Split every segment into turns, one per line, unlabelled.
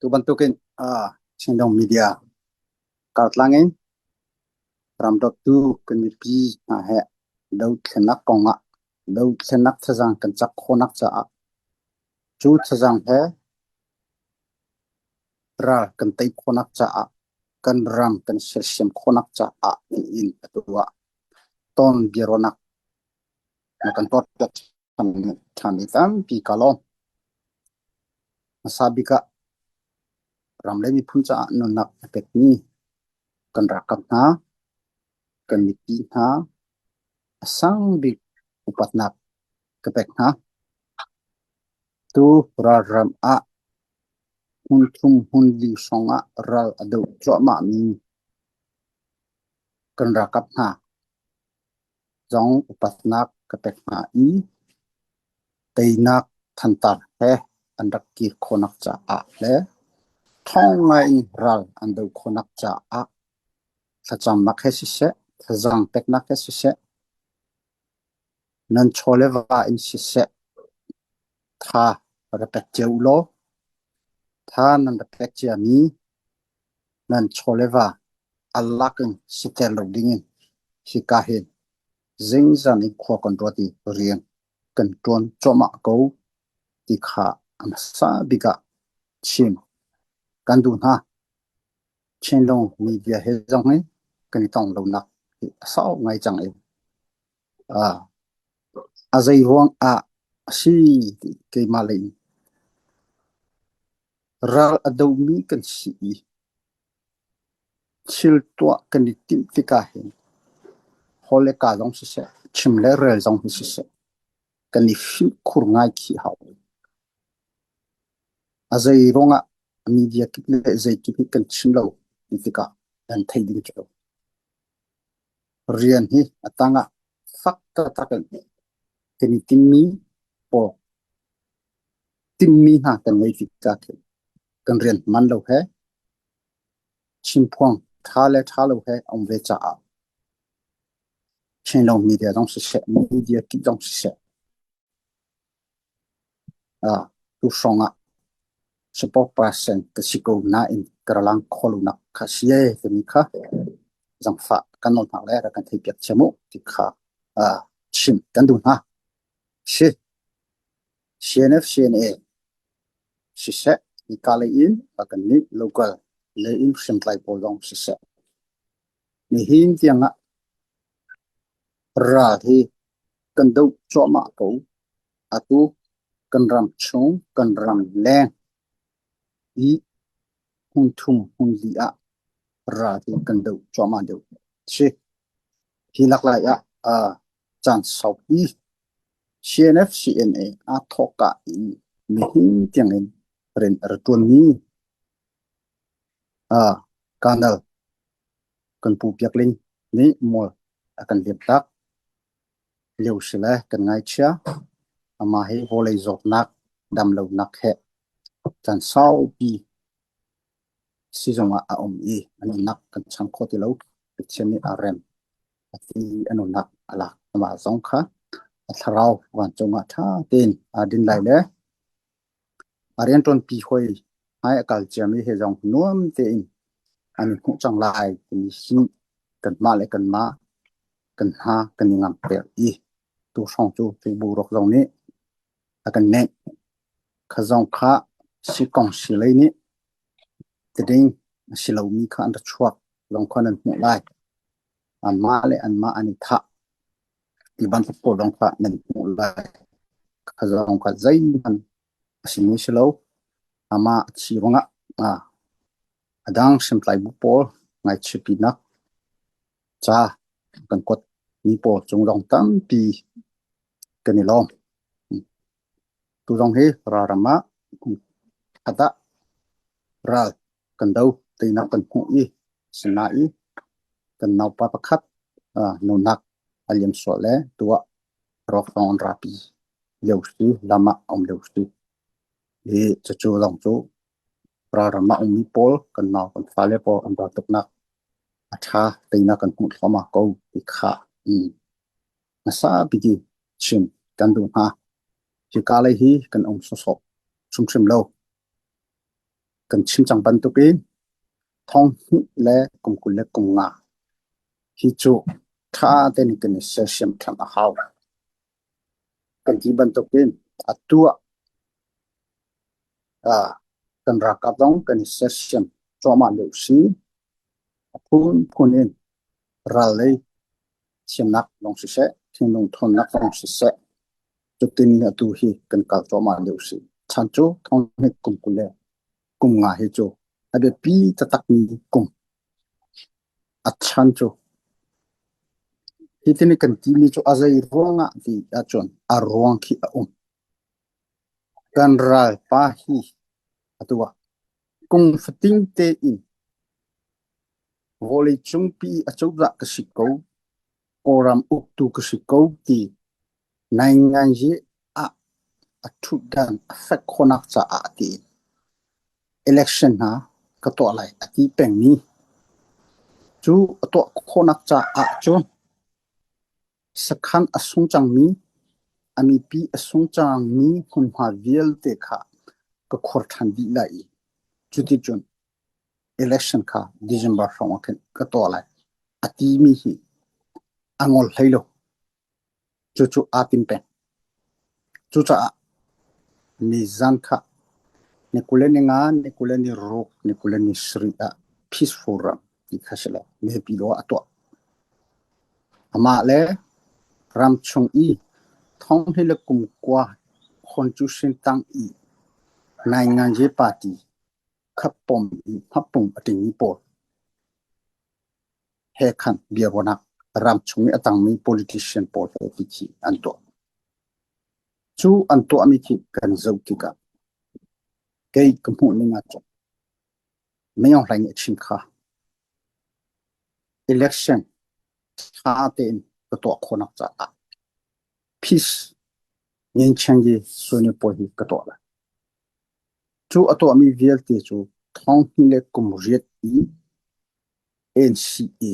Tu bantukin uh, Chinlong Media kartlang in ramdawtu kan mipi hna he dothlennak kongah dothlennak thazaang kan cak khawhnak caah cu thazaang he ral kan tei khawhnak caah kan ram kan sersiam khawhnak caah tiin atu ah ton biaruahnak na kan tuahpiak ṭhan i tampi ka lawm. Hmasa bik ah ram le miphun caah nunnak a pekmi kan ralkap hna, kan mipi hna a sang bik upatnak ka pek hna. Tu ralram ah hmun thum hmun li hrawng ah ral a doh cuahmahmi kan ralkap hna zong upatnak ka pek hna i teinak thantar he an rak kir khawhnak caah le ṭhawng ngai in ral an doh khawhnak caah thlacamnak he siseh, thazaang peknak he siseh, nan chaw le va in siseh, tha ra pek cio u law, tha nan ra pek ciami nan chaw le va a lak in siter lo dingin hika hin zingzan in khua kan ruat i rian kan ṭuan cuahmah ko ti kha a hmasa bik ah chim kan duh hna. Chinlung media he zong hi kan i tong lonak hi a sau ngai cang i a zei ruang ah a si ti keimah lei in ral a domi kan si i thil tuah kan i timh tikah hin haw le ka zong siseh, chim le rel zong hi siseh, kan i fimkhur ngai khi hau. A zei ruangah media kip le zei kip hi kan chim lo ti tikah kan thei ding cu. Rian hi a tangah fak taktak in kan i timmi pawl timmi hna kan ngei tikah khin kan rian hman lo he chimphuang ṭha le ṭha lo he a um ve caah Chinlong media zong siseh, media kip zong siseh, ah tu hrawng ah spokesperson ka si ko nain ka ra lang kho lo nak kha si ee timi kha zangfah kan nawl hna le rak kan theihpiak thiam u ti kha ah chim kan duh hna. Si CNF CNA siseh hika lei in a kan nih local lei in hriamtlai pawl zong siseh nihin tiangah ral hi kan doh cuahmah ko. Atu kan ram chung kan ram leng i hmun thum hmun li ah ral hi kan doh cuahmah deuh si. Hi laklai ah uh, caan saupi CNF CNA aa thawkka in nihin tiangin rian a ra ṭuanmi uh, Colonel kan Pu Biak Ling nih mual a kan liamtak lio si le kan ngaichia. Amah hi vawlei zawtnak damlonak he caan saupi sizung ah a um i a nunnak kan chang kho ti lo. Pathian nih a rem a ti a nunnak a lak. Amah zong kha a thlarau vancung ah ṭha tein aa din lai le a rianṭuanpi hawi hmai a kal ciami he zong nuam tein an i hmuh cang lai timi hi kanmah le kanmah kan hna kan i ngamter i tu hrawng cu cu boruak zong nih a kan nenh. Kha zong kha sikong silei nih tiding a si lomi kha an ra chuak zong kha nan hmuh lai. Anmah le anmah an i thah ti bantuk pawl zong kha nan hmuh lai. Kha zong kha zeihmanh a simi si lo. Amah a thi ruangah a dang hriamtlai bu pawl ngaichiatpinak ca kan kuat mi pawl cung zong tampi kan i lawm. Tu zong hi ralram ah khat ah ral kan do teinak kan hmuh i sinain kan naupa pakhat nunak a liam sual le tu ah rawk zong an rapi lio si lam ah a um lio si. Hi cucu zong cu ralram ah ummi pawl kan nau kan fale pawl an ral tuknak a ṭha teinak kan hmuh thluahmah ko ti kha hmasa bik i chim kan duh hna. Hika lei hi kan um sawsawh hrimhrim lo. Kan chim cang bantukin thong hnih le kum 20 le kum nga hi cu ṭha tein kan i sersiam ṭhan a hau. Kan ti bantukin atu ah kan ralkap zong kan i sersiam cuahmah lio si. A phunphun in ral lei thiamnak lawng siseh, thinlung ṭhawnnak lawng siseh, cutin atu hi kan kal cuahmah lio si. Chan cu thong hnih kum 20 le kum nga hi cu a biapi taktakmi kum. A chan cu hitin kan timi cu a zei ruangah ti ahcun a ruang khi a um. Kan ralpa hi atu ah kum fatin tein vawleicungpi acozah ka si ko, Kawlram uktu ka si ko ti naingnganzi ah a ṭhutdan a fek khawhnak caah tiin election hna ka tuah lai a ti pengmi cu a tuah khawhnak caah cun sakhan a sung cangmi, a mipi a sung cangmi hmunhma vialte kha ka khuar ṭhan dih lai i cuticun election kha December hrawng ah khin ka tuah lai a timi hi a ngol hlei lo. Cucu aa tim peng. Cucaah nizan kha ni 25, ni 26, ni 27 ah peaceful ram ti kha si lo Naypyidaw ah a tuah. Amah le ramchung i thonghni le kum kua constitution tang i Nainganzi party kha pom i hmapung a tingmi pawl he khan biaruahnak ramchung i a tangmi politician pawl he ti khi an tuah. Cu an tuahmi khi kan zoh tikah kei ka hmuh ning ahcun Min Aung Hlaing nih a chim kha election ṭha tein ka tuah khawhnak caah peace Nginchengi Sunni pawl hi ka tuah lai. Cu a tuahmi vialte cu thong hnih le kum riat i NCA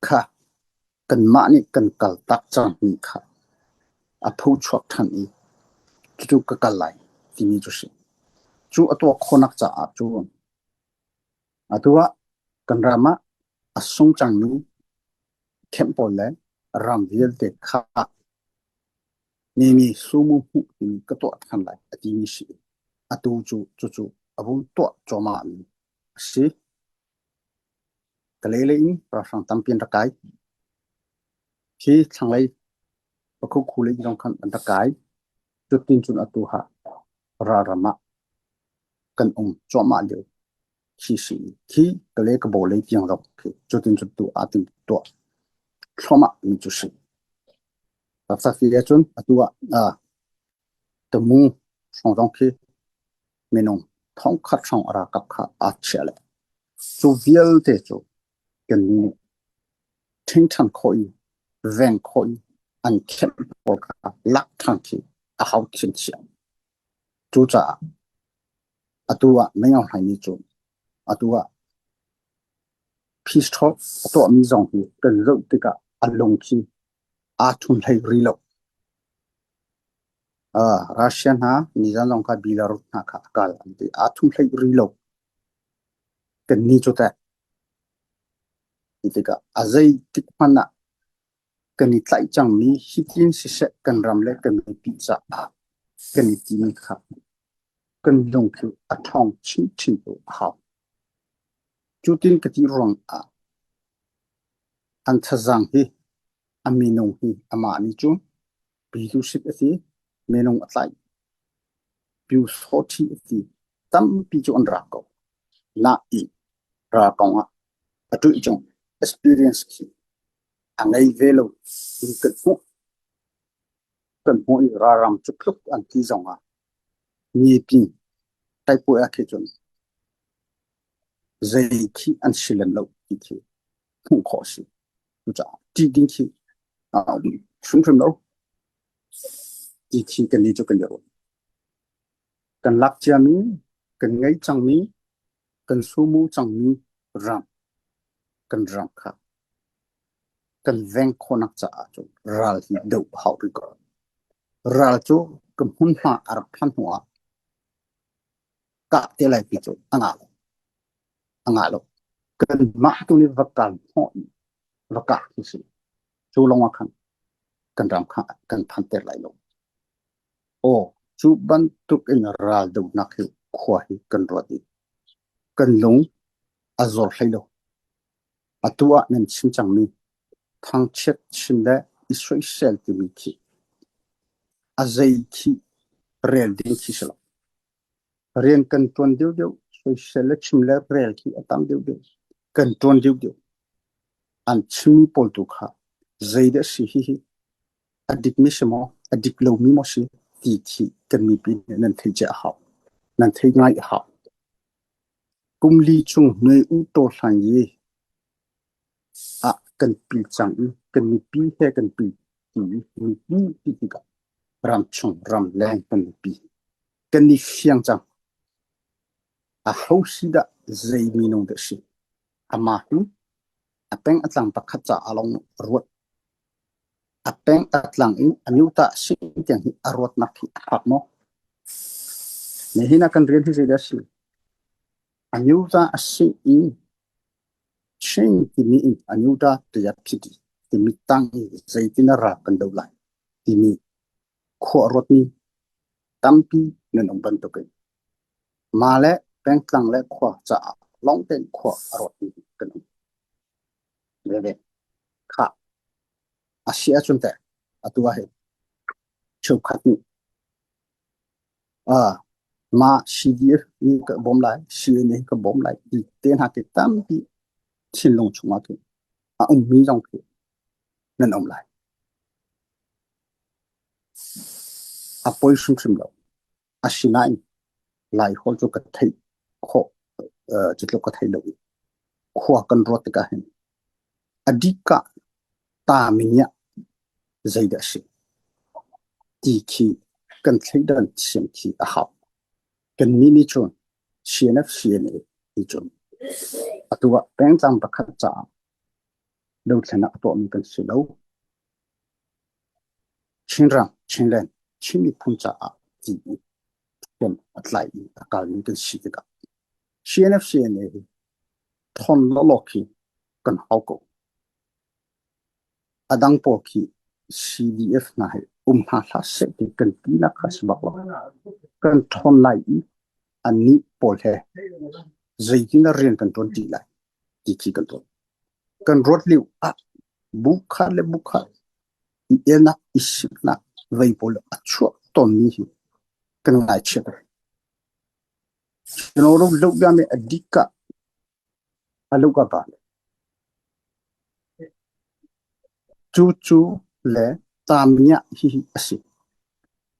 kha kanmah nih kan kaltak cangmi kha a phochuak ṭhan i cucu ka kal lai timi cu si. Cu a tuah khawhnak caah cun atu ah kan ram ah a sung cangmi camp pawl le ram vialte kha mimi sumu hmuh in ka tuah ṭhan lai a timi si. Atu cu cucu a vung tuah cuahmahmi a si. Kalay lei in ralhrang tampi an rak kai. Khi thlanglei Pakhukhu lei zong khan an rak kai. Cutin cun atu ah ralram ah kan um cuahmah lio khi si i khi Kalay Kabaw lei tiang zong khi cutin cun tu aa tim tuah thluahmah mi cu si. Taktak ti ahcun atu ah Tamu hrawng zong khi minung thongkhat hrawng a ralkap kha aa chiah le cu vialte cu kannih nih ṭhingṭhan khawh i veng khawh i an khenh pawl kha lak ṭhan khi a hau chinchin. Cucaah atu ah Min Aung Hlaing nih cun atu ah peace talk a tuahmi zong hi kan zoh tikah a lung khi aa ṭhum hlei rih lo. Russia hna nizan zong kha Belarus hna kha a kal an ti. Aa thum hlei rih lo. Kannih cu teh ti tikah a zeitik hmanh ah kan i tlaih cangmi hitin siseh kan ram le kan mipi caah kan i timi kha kan lung cu a ṭhawng chinchin ko a hau. Cutin ka ti ruang ah an thazaang hi a minung hi amah nih cun Leadership a si, minung a tlaih. Pyusawṭhi a si, tampi cu an rak ko. Nain ral kong ah a ṭuih cung experience khi a ngei ve lo in kan hmuh. Kan hmuh i ralram cu tluk an ti zong ah mipi taipuai ah khi cun zei khi an si lem lo ti khi hmuh khawh a si. Cucaah ṭih ding khi a um hrimhrim lo. Ti khi kan nih cu kan i ruah. Kan lak ciami, kan ngei cangmi, kan sumu cangmi ram, kan ram kha kan veng khawhnak caah cun ral hi doh a hau rih ko. Ral cu ka hmunhma a rak phan hnu ah. Kah te lai ti cu a ngah lo. A ngah lo. Kanmah tu nih va kal hnawh i va kah khi si. Cu lawng ah khan kan ram kha kan phanter lai lo. Aw, cu bantuk in ral dohnak hi khua hi kan ruat i kan lung a zor hlei lo. Atu ah nan chim cangmi thangchiat chim le i soisel timi khi a zei khi rel ding khi si lo. Rian kan ṭuan deuhdeuh, soisel le chim le rel khi a tam deuhdeuh. Kan ṭuan deuhdeuh. An chimmi pawl tu kha zeidah si hihi a dikmi si maw, a dik lomi maw si ti khi kan mipi nih nan theih cia a hau. Nan theih ngai a hau. Kum li chung Nui U Taw Hlan Yi ah kan pil cang i kan mipi he kan pil ti i mipi ti tikah ramchung ramleng kan mipi kan i fiang cang. Aho si dah zei minung dah si? Amah hi a peng a tlang pakhat caah lawng a ruat. A peng a tlang in a myuta sing tiang hi a ruatnak hi a fak maw? Nihin ah kan rian hi zeidah a si? A myuta a sing in Chin timi in a myuta tiah phiti timi tang in zeitin a rak kan do lai timi khua ruatmi tampi nan um bantukin mah le pengtlang le khua caah lawng tein khua a ruatmi kan um veve. Khah, a si ahcun teh atu ah hin cheukhat nih ah mah CDF nih ka bawm lai, CNA ka bawm lai ti te hna khi tampi thinlung chungah khin a ummi zong khi nan um lai. A poi hrimhrim lo. Asinain Laiholh cu ka theih khawh cu tluk ka thei lo i khua kan ruat tikah hin a dikah ta mingiah zeidah a si ti khi kan thleidan thiam khi a hau. Kannih nih cun CNF CNA nih cun atu ah pengtlang pakhat caah dothlennak a tuahmi kan si lo. Chinram, Chinland, Chin miphun caah tiin ṭhen a tlai i a kalmi kan si tikah CNF-CNA hi ṭhawn lawlaw khi kan hau ko. A dang pawl khi CDF hna hi um hna hlah seh ti kan tinak kha si bak lo. Kan ṭhawn lai i annih pawl he zeitin dah rian kan ṭuan ṭi lai ti khi kan ruat. Kan ruat lio ah bu khat le bu khat i elnak, i siknak vei pawl a chuah tawnmi hi kan ngaichiat. Chinoro lohgame a dika a loga ba cu cu le tamnya hi hi a si.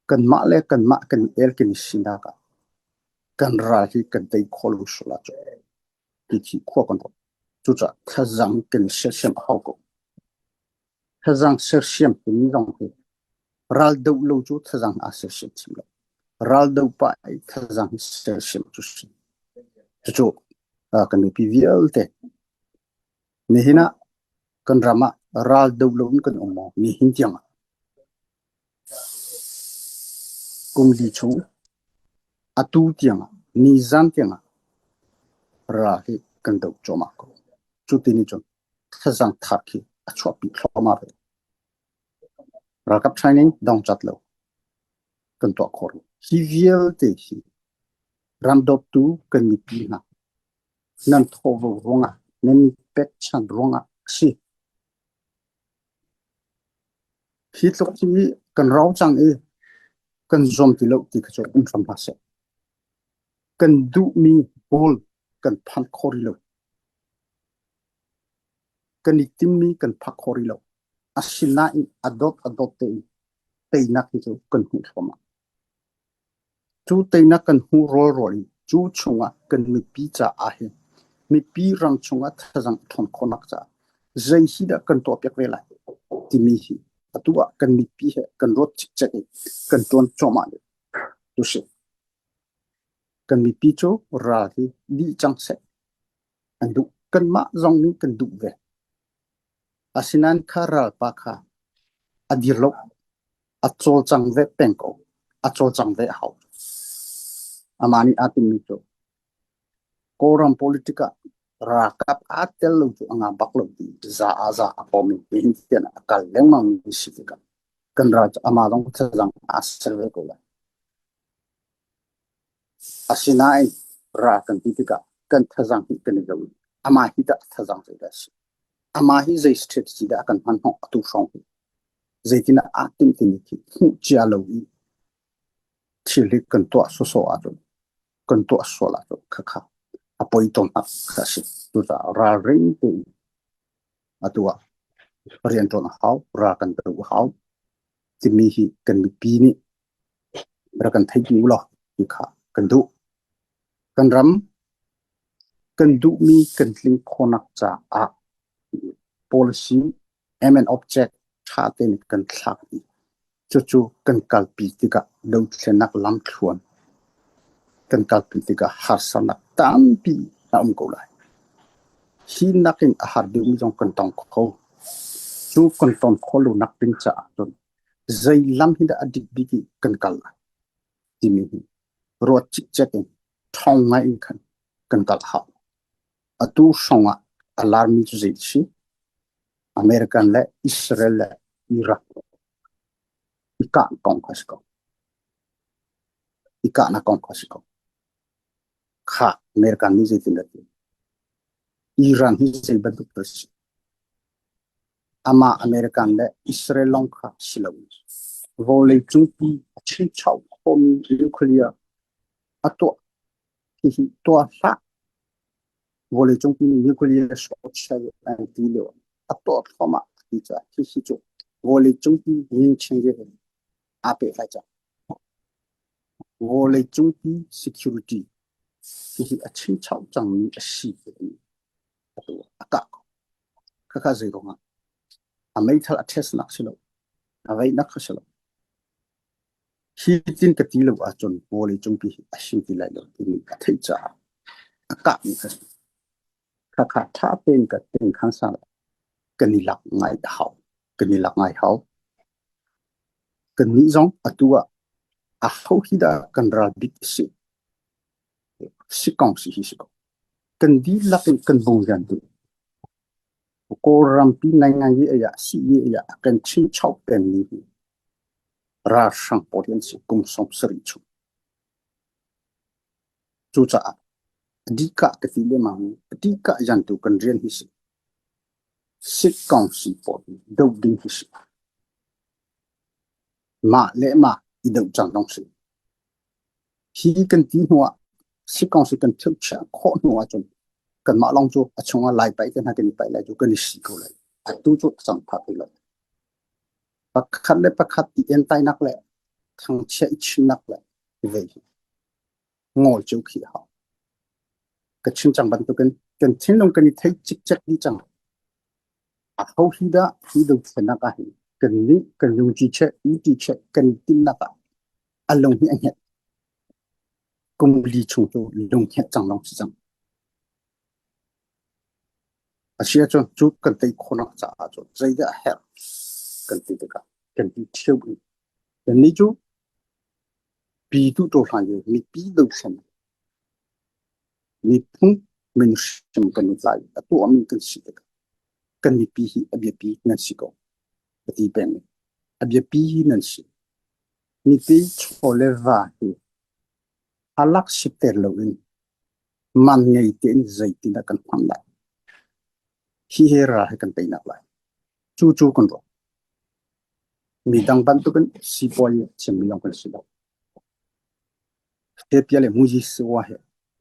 Kanmah le kanmah kan i el kan i sinak ah kan ral hi kan tei kho lo sual ahcun ti khi khua kan ruat. Cucaah thlazang kan i sersiam a hau ko. Thlazang sersiam timi zong hi ral doh lo cu thlazang aa sersiam thim lo. Ral doh pah i thlazang hi sersiam cu si. Cucu kan mipi vialte nihin ah kan ram ah ral doh lo in kan um maw nihin tiang ah kum li chung atu tiang ah nizan tiang ah ral hi kan doh cuahmah ko. Cu ti nih cun thlazang thar khi a chuahpi thluahmah ve. Ralkap training dongcat lo kan tuah khawh rih. Hi vialte hi ramdawtu kan mipi hna nan thawhvo ruangah nan pekchan ruangah a si. Hi tluk hi kan rau cang i kan zuam ti lo ti kha cu um hram hlah seh. Kan duhmi goal kan phan kho rih lo. Kan i timmi kan phak kho rih lo. Asinain a dot a dot tein teinak hi cu kan hmuh thluahmah. Cu teinak kan hmuh rawlrawl in cu chungah kan mipi caah hin mipi ram chungah thazang a ṭhawn khawhnak caah zei hi dah kan tuahpiak ve lai timi hi atu ah kan mipi he kan ruat cikcek in kan ṭuan cuahmah lio tu si. Kan mipi cu ral hi dih cang seh an duh. Kanmah zong nih kan duh ve. Asinain kha ralpa kha a dir lo. A cawlcang ve peng ko. A cawlcang ve a hau. Amah nih aa timmi cu Kawlram politic ah ralkap aa tel lo cu a ngah bak lo ti za ah za a pom i nihin tiang a kal lengmang mi si tikah kan ral cu amah zong thazaang aa ser ve ko lai. Asinain ral kan ti tikah kan thazaang hi kan i lo i amah hi dah thazaang zeidah a si? Amah hi zei strategy dah a kan hman hnawh atu hrawng hi? Zeitindah aa timh timi khi hmuh cia lo i thil hi kan tuah sawsawh ahcun kan tuah sual ahcun khakha a poi tawnnak kha a si. Cucaah ralring tein atu ah rianṭuan a hau, ral kan doh a hau timi hi kan mipi nih rak kan theih u law ti kha kan duh. Kan ram kan duhmi kan tling khawhnak caah policy aim and object ṭha tein kan thlak i cucu kan kalpi tikah dothlennak lamthluan kan kalpi tikah harsatnak tampi a um ko lai. Hi nakin a har deuhmi zong kan tong kho. Cu kan ton khawh lonak ding caah cun zei lam hi dah a dik bik i kan kal lai timi hi ruat cikcek in ṭhawng ngai in khan kan kal a hau. Atu hrawng ah a larmi cu zei si? American le Israel le Iraq i kah kong kha si ko. I kahnak kong kha si ko. Kha American nih zeitin dah ti? Iran hi zei bantuk dah si? Amah American le Israel lawng kha si lo. Vawleicungpi a chinchau khomi nuclear a tuah hihi tuah hlah. Vawleicungpi nih nuclear short an ti lio a tuah thluahmah ti caah hihi cu vawleicungpi ningcheng he aa pehtlai cang. Vawleicungpi security hihi a chinchau cangmi a si atu a kah ko. Khakha zei ruangah a meithal a test nak si lo, a veihnak kha si lo. Hi tin ka ti lo ahcun vawleicungpi hi a him ti lai lo timi a theih caah a kahmi kha si. Khakha ṭha tein ka tengkhang sang kan i lak ngai a hau. Kan i lak ngai hau. Kannih zong atu ah aho hi dah kan ral bik a si? Sikong si hi si ko. Kan dihlak in kan bung rian tu. Kawlrampi ngaingai hi ayah si i ayah a kan chinchau pengmi hi ralhrang pawl hi an si kum 70 chung. Cucaah adika ka ti lengmang i adika yantu kan rian hi si. Sikkong si pawl hi doh ding hi si. Mah le mah i doh cang dong si. Hi kan ti hnuah sikkong si kan thilchiah khawh hnu ahcun kanmah lawng cu a chungah lai paih te hna kan i paih lai cu kan i si ko lai. Atu cu a cang phah ti lo. Pakhat le pakhat i entainak le thangchiah i chimnak le i vei hi ngawl cio khi a hau. Ka chim cang bantukin kan thinlung kan i thei cikcek dih cang. Aho hi dah hi dothlennak ah hin kan nih kan lungci cheh, uti cheh kan i timhnak ah a lung hi a hnget. Kum li chung cu lung hnget cang lawng si cang. A si ahcun cu kan tei khawhnak caah cun zeidah a herh kan ti tikah kan ti ṭheo in kannih cu pi tu ṭawhhlan i mipi dothlen miphun min hrim kan i tlai a tuahmi kan si tikah kan mipi hi a biapi nan si ko ka ti peng a biapi hi nan si mipi chaw le va hi alak siter loin man ngei tein zeitindah kan hman lai hi he ral he kan teinak lai cu cu kan ruah mi dang bantukin sipuai chimmi lawng kan si lo Hepia le Muji Siwa he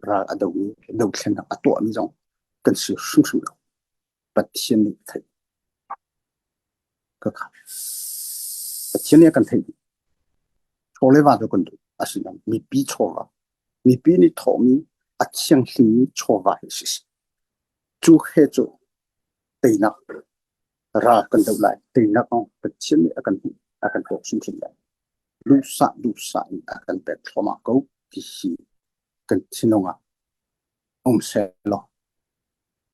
ral a domi dothlennak a tuahmi zong kan si hrimhrim lo Pathian nih a theih ka kha Pathian nih a kan theih dih chaw le va cu kan duh asinain mipi chawva mipi nih thawhmi a thianghlimmi chawva hi si cu he cu teinak ral kan doh lai teinak ong Pathian nih a kan hmuh a kan pek hrimhrim lai duhsah duhsah in a kan pek thluahmah ko ti hi kan thinlung ah um seh law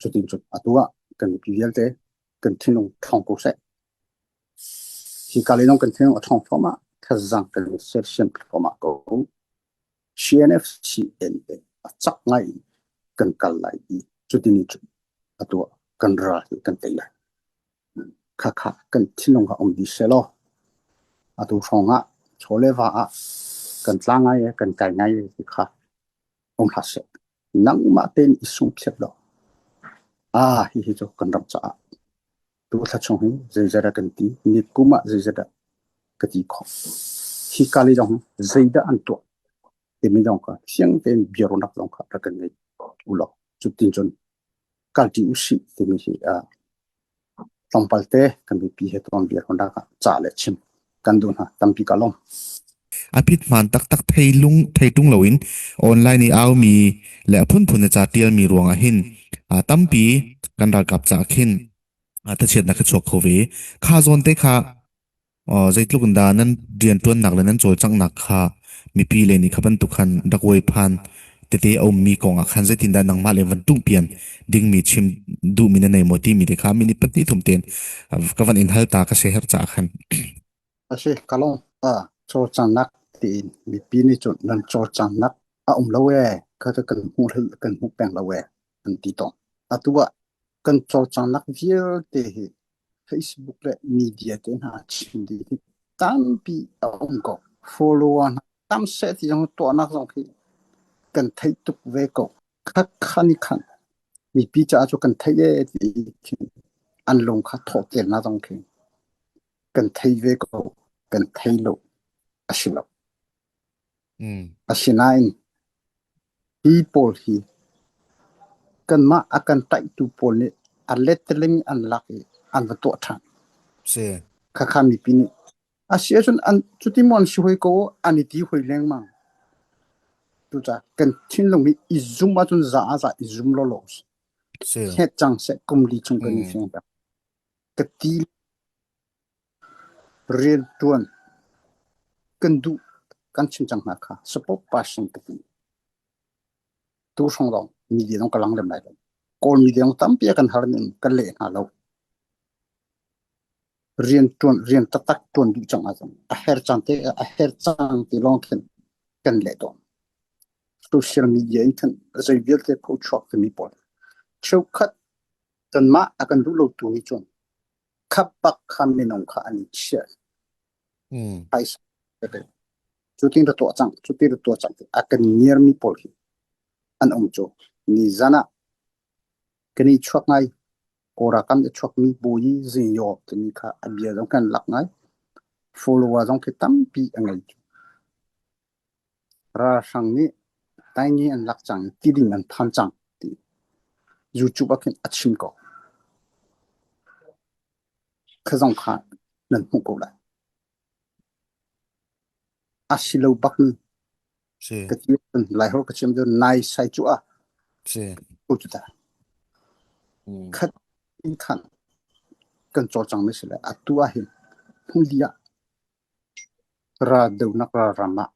cutin cun atu ah kan mipi vialte kan thinlung ṭhawng ko seh. Hi ka lei zong kan thinlung a ṭhawng thluahmah, thazaang kan sersiam thluahmah ko. CNFCNA a cak ngai in kan kal lai i cutin cun atu ah kan ral hi kan tei lai. Khakha kan thinlung ah um dih sehlaw atu hrawng ah chaw le va ah kan tla ngai i kan kai ngai ti kha um hlah seh. Nangmah tein i sungthiat law ah hihi cu kan ram caah tu thla chung hi zeizat ah kan ti, ni kum ah zeizat ah ka ti khawh. Hi ka le zong zeidah an tuah timi zong kha fiang tein biaruahnak zong kha rak kan ngei u law cutin cun kalṭi usih timi hi tlawmpal te kan mipi he tuan biaruahnak ah ca le chim kan duh hna tampi ka lawm.
A phit hmaan taktak thei lung thei ṭung loin online i aumi le a phunphun a ca ṭialmi ruangah hin tampi kan ralkap caah khin thachiatnak a chuak kho ve. Kha zawn te kha Zeitluk in dah nan rianṭuannak le nan cawlcanghnak kha mipi lei nih kha bantuk khan rak uaiphan tete a ummi kong ah khan zeitindah nangmah le van ṭumhpian dingmi chim duhmi na nei maw timi te kha minute pahnih thum tein ka van in hal ta ka si herh caah khan.
A si, ka lawm. Cawlcanghnak tiin mipi nih cun nan cawlcanghnak a um lo ee, kha cu kan hmuh kan hmuh peng lo ee an ti tawn. Atu ah kan cawlcanghnak vialte hi Facebook le media te hna chim ding hi tampi a um ko. Follower hna tam seh ti zong tuahnak zong khi kan theih tuk ve ko. Khat khan i khan mipi caah cu kan theih ee ti khin an lung kha thawh telnak zong khi kan thei ve ko. Kan thei lo a si lo. Asinain hi pawl hi kanmah a kan tlaihtu pawl nih a letteling an lak i an va tuah ṭhan.
Si.
Khakha mipi nih a si ahcun an cuti maw an si hoi ko an i ti hoi lengmang. Cucaah kan thinlung hi i zum ahcun za ah za i zum lawlaw usih.
Si.
Hmet cang seh kum li chung kan i fiang peng. Ka ti Rianṭuan kan duh kan chim cang hna kha support person ka ti. Tu hrawng lawng media zong ka lang lem lai lo. Kawl media zong tampi a kan har ning kan leh hna lo. Rianṭuan rian taktak ṭuan duh cang ahcun a her cang te a her cang ti lawng khin kan leh tawn. Social media in khan zei vialte phochuak timi pawl cheukhat kanmah a kan duh lo tu nih cun Kha bak kha minung kha an i chiah. Phaisa cutin ra tuah cang, cutin ra tuah cang ti a kan ngiarmi pawl hi an um cu. Nizan ah kan i chuak ngai. Kawlram kan i chuakmi Bawi Zinyaw timi kha a bia zong kan lak ngai. Follower zong khi tampi a ngei. Ralhrang nih taingi an lak cang i tiding an phan cang ti YouTube ah khin a chim ko. Kha zong kha nan hmuh ko lai. A si lo bak ni.
Si.
Ka ti Laiholh ka chim cu nai sai cu a.
Si.
Ko cu ta. Khat in khan kan cawlcang mi si le atu ah hin phungli ah Raldohnak ralram ah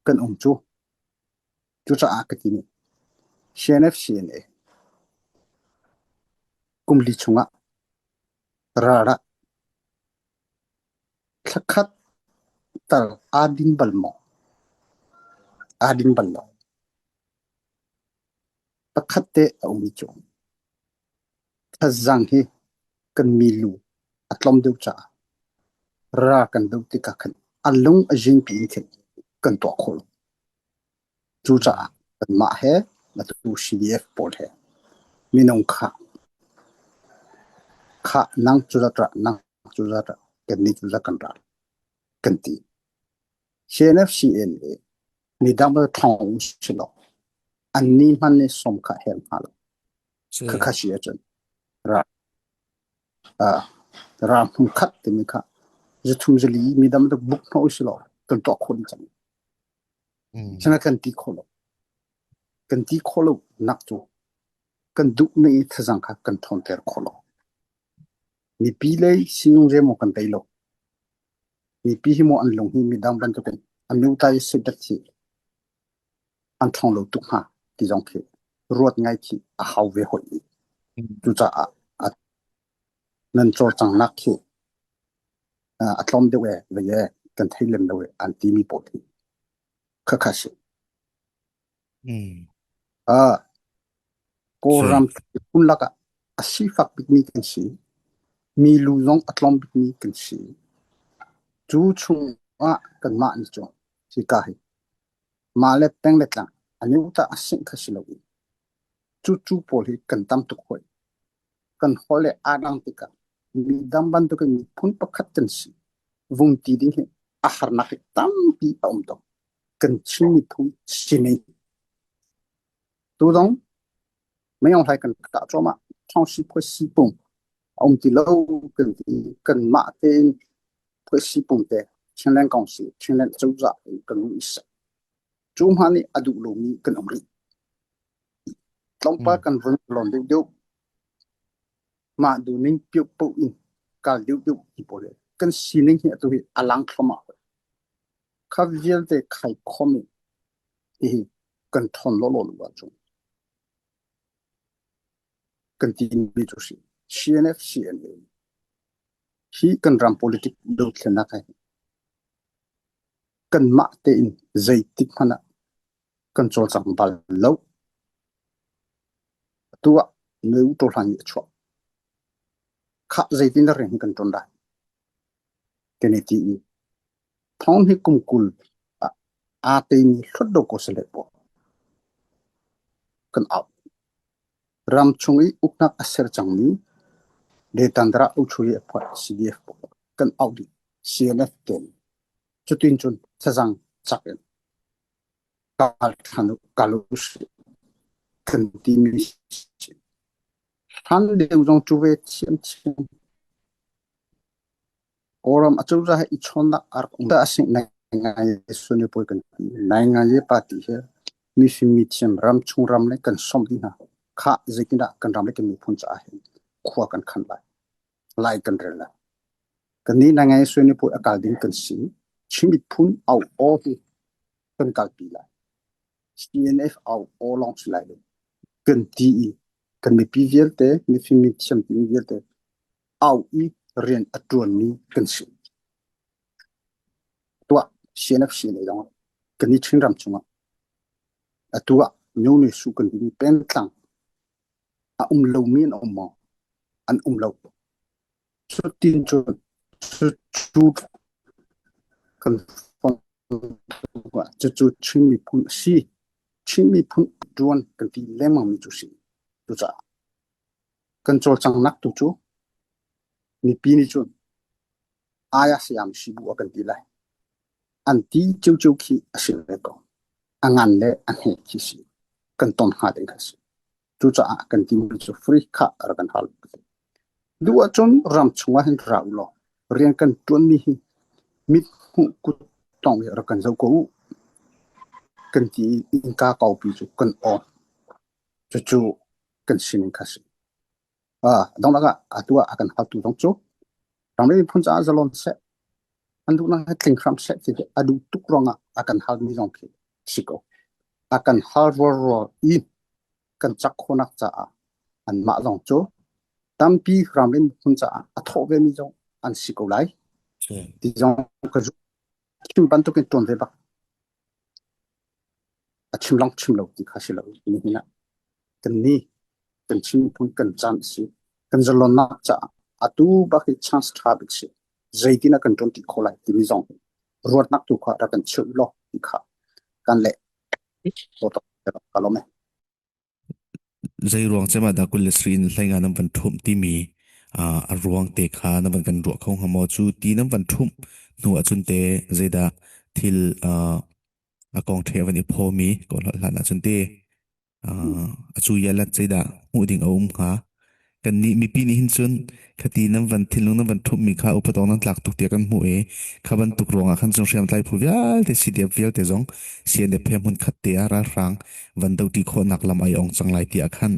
kan um cu. Cucaah ka ti ning. CNF-CNA kum li chungah ral ah thlakhat tal aa din bal maw? Aa din bal lo. Pakhat te a um i cu. Thazaang hi kan milu a tlawm deuh caah ral kan doh tikah khan a lung a zingpi in khin kan tuah khawh lo. Cucaah kanmah he atu CDF pawl he minung kha kha nang cu zat rah, nang cu zat rah, kannih cu zat kan ral kan ti. CNFCNA midang bal ṭhawng um si lo. Annih hmanh nih sawm kha hel hnga lo. Khakha si ahcun ral ral hmun khat timi kha zathum zali midang tuk buk hnawh usih law kan tuah khawh ding cang. Sina kan ti khawh lo. Kan ti khawh lo nak cu kan duh na i thazang kha kan ṭhawnter khawh lo. Mipi lei sinung zeimaw kan tei lo. Mipi hi maw an lung hi midang bantukin a nutai sedat hi an ṭhawng lo tuk hnga ti zong khi ruat ngai khi a hau ve hoi. Cucaah nan cawlcanghnak khi a tlawm deuh ee, vei ee, kan thei lem lo ee an timi pawl hi. Khakha si.
Mm.
Ah,
Si.
Kawlram phun lakah a sifak bikmi kan si. Mi lu zong a tlawm bikmi kan si. Cu chungah kanmah nih cun hika hi mah le peng le tlang a nu tah a singh kha si loin cucu pawl hi kan tam tuk hoi. Kan holh le aa dang tikah midang bantukin miphun pakhat kan si. Vung ti ding hi a harnak hi tampi a um tuk. Kan Chin miphun sining. Tu zong mei hlai kan kah cuahmah. Thawngsi phuaisi pung a um ti lo kan ti. Kanmah tein phuaisi pung te Chinland Council, Chinland cozah in kan um i sak. Cu hma nih a duh lomi kan um rih. Tlawmpal kan vun lawn deuhdeuh. Mah duhning piuhpoh in kal deuhdeuh ti pawl hi kan sining hi atu hi a lang thluahmah. Kha vialte khai khom in hihi kan ṭhawn lawlaw lo ahcun kan timi cu si. CNF CNA hi kan ram politic dothlennak hi kanmah tein zeitik hmanh ah kan cawlcang bal lo. Atu ah Neu Tawhlan nih a chuah. Khah zeitin dah rian hi kan ṭuan lai? Kan i ti i thong hi kum 20 ah aa teimi hlawt ko seh pawl kan auh. Ramchung i uknak a ser cangmi Letandra Uchuyi a phuah CDF pawl kan auh dih. CNF ten. Cutin cun thazang cak in kal ṭhan u, kal u sih kan timi si. Hlan lio zong cu ve thiamthiam. Kawlram acozah he i chawnnak a rak um. A singh ngai suni pawl kan ti. Nai party he mifim mithiam ramchung ram le kan sawmh dih hna. Khah zeitindah kan ram le kan miphun caah hin khua kan khan lai. Lai kan rel lai. Kannih nai suni pawl a kal ding kan si. Chin miphun au aw hi kan kalpi lai. CNF au aw lawng si lai lo. Kan ti i kan mipi vialte, mifim mithiam timi vialte au i rian a ṭuanmi kan si. Tuah CNFC lei zong kan i Chinram chungah atu ah Myone Su kan timi pengtlang a um lomi an um maw? An um lo. Cutin cun cucu kan fong cucu Chin miphun a si. Chin miphun a ṭuan kan ti lengmangmi cu si. Cucaah Kan cawlcanghnak tu cu mipi nih cun aya sayam sibu a kan ti lai. An ti ciocio khi a si ve ko. A ngan le a hne khi si. Kan ton hnga ding kha si. Cucaah kan timi cu free kha rak kan hal. Duh ahcun ram chungah hin ra u law rian kan ṭuanmi hi mit hmuh kut tong i rak kan zoh ko u. Kan ti i innka kaupi cu kan on. Cucu kan sining kha si. Ah, donglak ah atu ah a kan haltu zong cu ramri miphun caah zalon seh, an duhnak hi tling hram seh ti a duh tuk ruangah a kan halmi zong khi si ko. A kan hal rualrual i kan cak khawhnak caah anmah zong cu tampi ramri miphun caah a thawh vemi zong an si ko lai. Ti zong ka zumh. Chim bantukin ṭuan ve bak. A chim long chim lo ti kha si lo. Nihin ah kannih kan Chin miphun kan caan a si. Kan zalonnak caah atu bak hi chance ṭha bik si. Zeitin ah kan ṭuan ti kho lai timi zong hi ruatnak tu kha rak kan cheuh law ti kha kan leh. Ka lawm e.
Zei ruang cem ah dah 23 in hleinga nan van ṭhumh timi a ruang te kha na van kan ruah kho hnga maw? Cu ti nan van ṭhumh hnu ahcun te zeidah thil a kong ṭhe a van i phawmi ko hlan ahcun te Acu i a lat zeidah hmuh ding a um hnga? Kannih mipi nih hin cun khati nan van thinlung nan van ṭhumhmi kha upatawng nan tlak tuk tiah kan hmuh i kha bantuk ruangah khan cun hriamtlai phu vialte CDF vialte zong CNF he hmunkhat te ah ralhrang van doṭi khawhnak lam ai ong cang lai tiah khan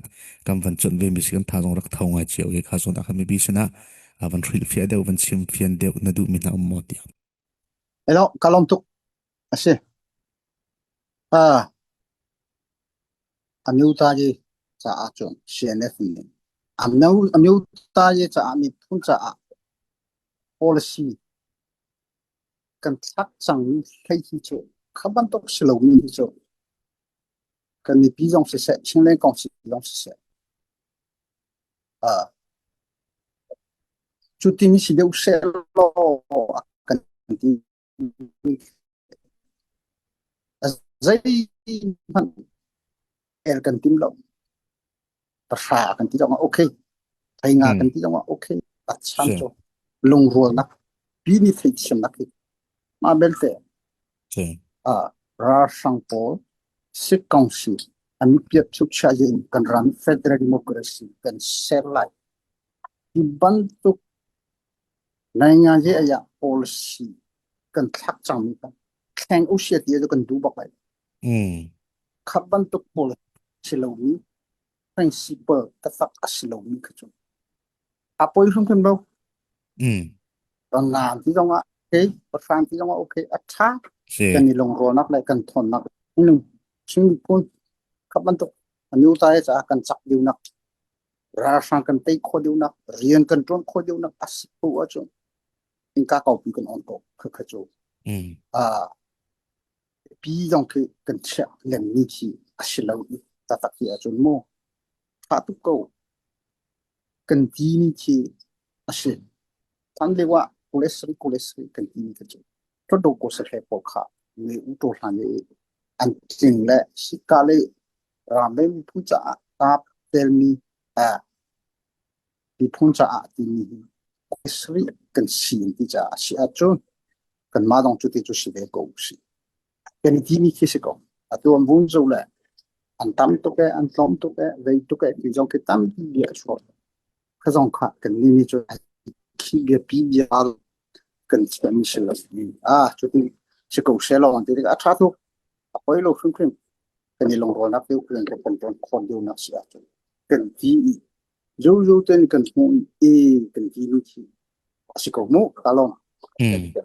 kan van cuanh ve mi si kan tha zong rak tho ngai cio i kha zawn ah khan mipi sinah van hrilhfiah deuh van chimfian deuh na duhmi hna um maw tiah.
Hello, ka lawm tuk. A si. Ah, Amyothaye caah cun CNF nih Amyothaye caah miphun caah policy kan thlak cangmi hlei hi cu Kha bantuk si lomi hi cu kan mipi zong siseh, Chinland kong si zong siseh, uh, cutin si deuh seh law a kan ti. Zeihmanh el kan tim lo. Pahra kan ti zongah okay. Theinga kan ti zongah okay. A chan cu lungrualnak pi nih theihthiamnak hi mah belte uh, ralhrang pawl Sikh Council an piat chukcha in kan ram federal democracy kan ser lai. Hi bantuk Nainganzi aya policy kan thlak cangmi kha thleng usia ti cu kan duh bak lai. Kha bantuk pawl si lomi principle taktak a si lomi kha cu a poi hrimhrim lo. Ngan ti zongah okay, pahrang ti zongah okay, a ṭha. Kan i lungrualnak le kan thawnnak nung Chin miphun kha bantuk anu ta caah kan cak deuhnak ralhrang kan tei khawh deuhnak rian kan ṭuan khawh deuhnak a si ko ahcun innka kaupi kan on ko kha kha cu uh, pi zong khi kan chiah lemmi khi a si lo i taktak hi ahcun mu ṭha tuk ko kan ti mi khi a si tan lio ah kulesri kulesri kan ti mi kha cu hluttaw kawsahre pawl kha ne u to hlan i an tling le hika le ram le miphun caah kaa telmi eh miphun caah timi hi kawsarih kan si ti caah a si ahcun kanmah zong cu ti cu si ve ko usih. Kan i timi khi si ko. Atu an vun zo le an tam tuk e, an tlawm tuk e, vei tuk e ti zong khi tampi bia a chuak. Kha zong kha kan nih nih cu khi biapi bia kan thiam si lo. Ah, cuti si ko she lo an ti tikah a ṭha tuk. A poi lo hrimhrim. Kan i lungrualnak deuh kan kan kan khon deuhnak si ahcun kan ti i zozo ten kan hmuh i kan ti mi khi a si ko mu ka lawm.
Mm.